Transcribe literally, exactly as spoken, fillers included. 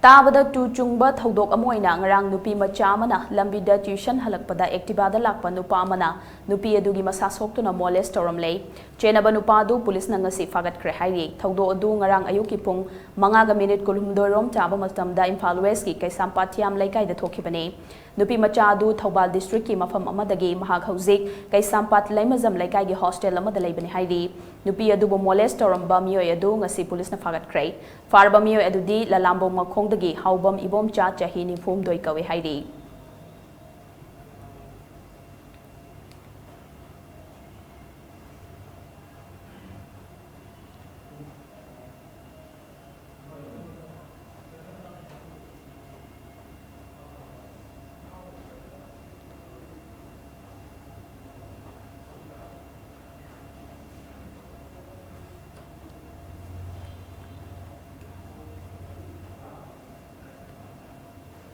ꯇꯥꯕꯗ ꯇꯨ ꯆꯨꯡꯕ ꯊꯧꯗꯣꯛ ꯑꯃ ꯑꯣꯏꯅ ꯉꯔꯥꯡ ꯅꯨꯄꯤ ꯃꯆꯥ ꯑꯃꯅ ꯂꯝꯕꯤꯗ tuition ꯍꯜꯂꯛꯄꯗ Activaꯗ ꯂꯥꯛꯄ ꯅꯨꯄꯥ ꯑꯃꯅ ꯅꯨꯄꯤ ꯑꯗꯨꯒꯤ ꯃꯁꯥ ꯁꯣꯛꯇꯨꯅ molest ꯇꯧꯔꯝꯂꯦ꯫ ꯆꯦꯟꯅꯕ ꯅꯨꯄꯥ ꯑꯗꯨ ꯄꯨꯂꯤꯁꯅ ꯉꯁꯤ ꯐꯥꯒꯠꯈ꯭ꯔꯦ ꯍꯥꯏꯔꯤ꯫ ꯊꯧꯗꯣꯛ ꯑꯗꯨ ꯉꯔꯥꯡ ꯑꯌꯨꯛꯀꯤ ꯄꯨꯡ ꯃꯉꯥꯒ minute ꯀꯨꯟꯍꯨꯝꯗꯣꯏ ꯔꯣꯝ ꯆꯥꯕ ꯃꯇꯝꯗ ꯏꯝꯐꯥꯜ Westꯀꯤ ꯀꯩꯁꯥꯝꯄꯥꯠ ꯊꯤꯌꯥꯝ ꯂꯩꯀꯥꯏꯗ ꯊꯣꯛꯈꯤꯕꯅꯤ꯫ ꯅꯨꯄꯤ ꯃꯆꯥ ꯑꯗꯨ ꯊꯧꯕꯥꯜ districtꯀꯤ ꯃꯐꯝ ꯑꯃꯗꯒꯤ ꯃꯍꯥꯛ ꯍꯧꯖꯤꯛ ꯀꯩꯁꯥꯝꯄꯥꯠ ꯂꯩꯃꯖꯝ ꯂꯩꯀꯥꯏꯒꯤ hostel ꯑꯃꯗ ꯂꯩꯕꯅꯤ ꯍꯥꯏꯔꯤ꯫ ꯅꯨꯄꯤ ꯑꯗꯨꯕꯨ molest ꯇꯧꯔꯝꯕ ꯃꯤꯑꯣꯏ ꯑꯗꯨ ꯉꯁꯤ ꯄꯨꯂꯤꯁꯅ ꯐꯥꯒꯠꯈ꯭ꯔꯦ꯫ ꯐꯥꯔꯕ ꯃꯤꯑꯣꯏ ꯑꯗꯨꯗꯤ ꯂꯂꯥꯝꯕꯧ ꯃꯈꯣꯡꯗꯒꯤ ꯍꯥꯎꯕꯝ ꯏꯕꯣꯝꯆꯥ, ꯆꯍꯤ ꯅꯤꯐꯨꯍꯨꯝꯗꯣꯏ ꯀꯧꯏ ꯍꯥꯏꯔꯤ꯫